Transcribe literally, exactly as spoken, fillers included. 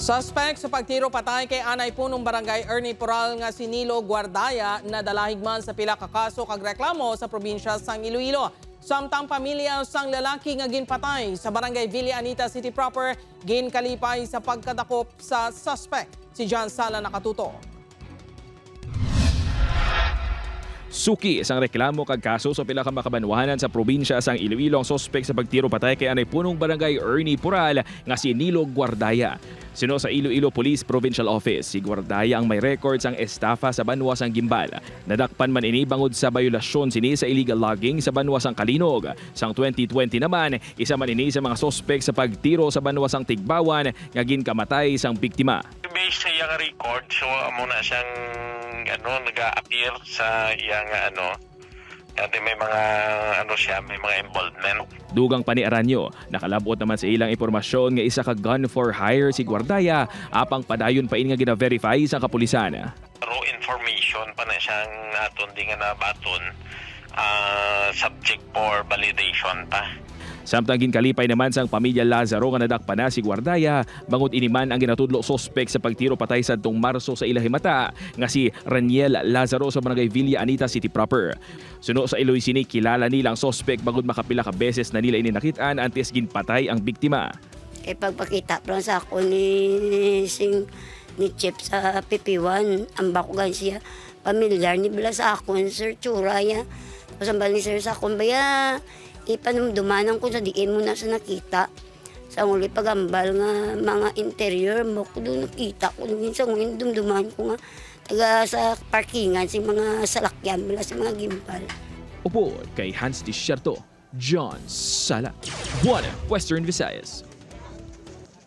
Suspek sa pagtiro patay kay anay punong barangay Ernie Poral nga si Nilo Guardaya nadala higman sa pila ka kaso kag reklamo sa probinsya sang Iloilo. Samtang pamilya sang lalaki nga ginpatay sa barangay Villa Anita City Proper ginkalipay sa pagkadakop sa suspek. Si John Sala nakatuto. Suki sang reklamo kag kaso sa pila ka makabanwahanan sa probinsya sang Iloilo ang suspek sa pagtiro patay kay anay punong barangay Ernie Poral nga si Nilo Guardaya. Suno sa Iloilo Police Provincial Office, si Guardaya ang may record sang estafa sa banwa sang Gimbal. Nadakpan man ini bangod sa bayolasyon sini sa illegal logging sa banwa sang Calinog. Sang twenty twenty naman, isa man ini sa mga suspek sa pagtiro sa banwa sang Tigbawan nga ginkamatay sang biktima. Based sa iyang record, so amo na siyang ano, nag-a-appear sa iyang ano, dati may mga ano siya, may mga involvement. Dugang pa ni Aranyo, nakalab-ot naman sa ilang impormasyon nga isa ka gun for hire si Guardaya, apang padayon pa ini nga gina-verify sa kapulisan. Raw information pa na siyang aton di nga nabaton, ah, subject for validation pa. Samtang ginkalipay naman sang pamilya Lazaro nga nadakpan na si Guardaya, bangod ini man ang ginatudlo suspek sa pagtiro patay sadtong Marso sa ila himata nga si Raniel Lazaro sa barangay Villa Anita City Proper. Suno sa iloy sini, kilala nila ang suspek bangod makapila ka beses na nila ini nakit-an antes ginpatay ang biktima. Kay pagpakita pa lang sa ako ni sing ni Chief sa P P one, ang bakugan siya. Pamilyar ni bala sa akon, sir, tsura ya. Tapos ang bali, sir, sa akon, baya, ipanumdumanan ko sa diin mo na sa nakita. Sa uli pagambal nga mga interior mo, ko doon nakita ko doon sa ngunyan dumduman ko nga taga sa parkingan sa mga salakyan bala sa mga gimbal. Upod kay Hans Desierto, John Sala, One Western Visayas.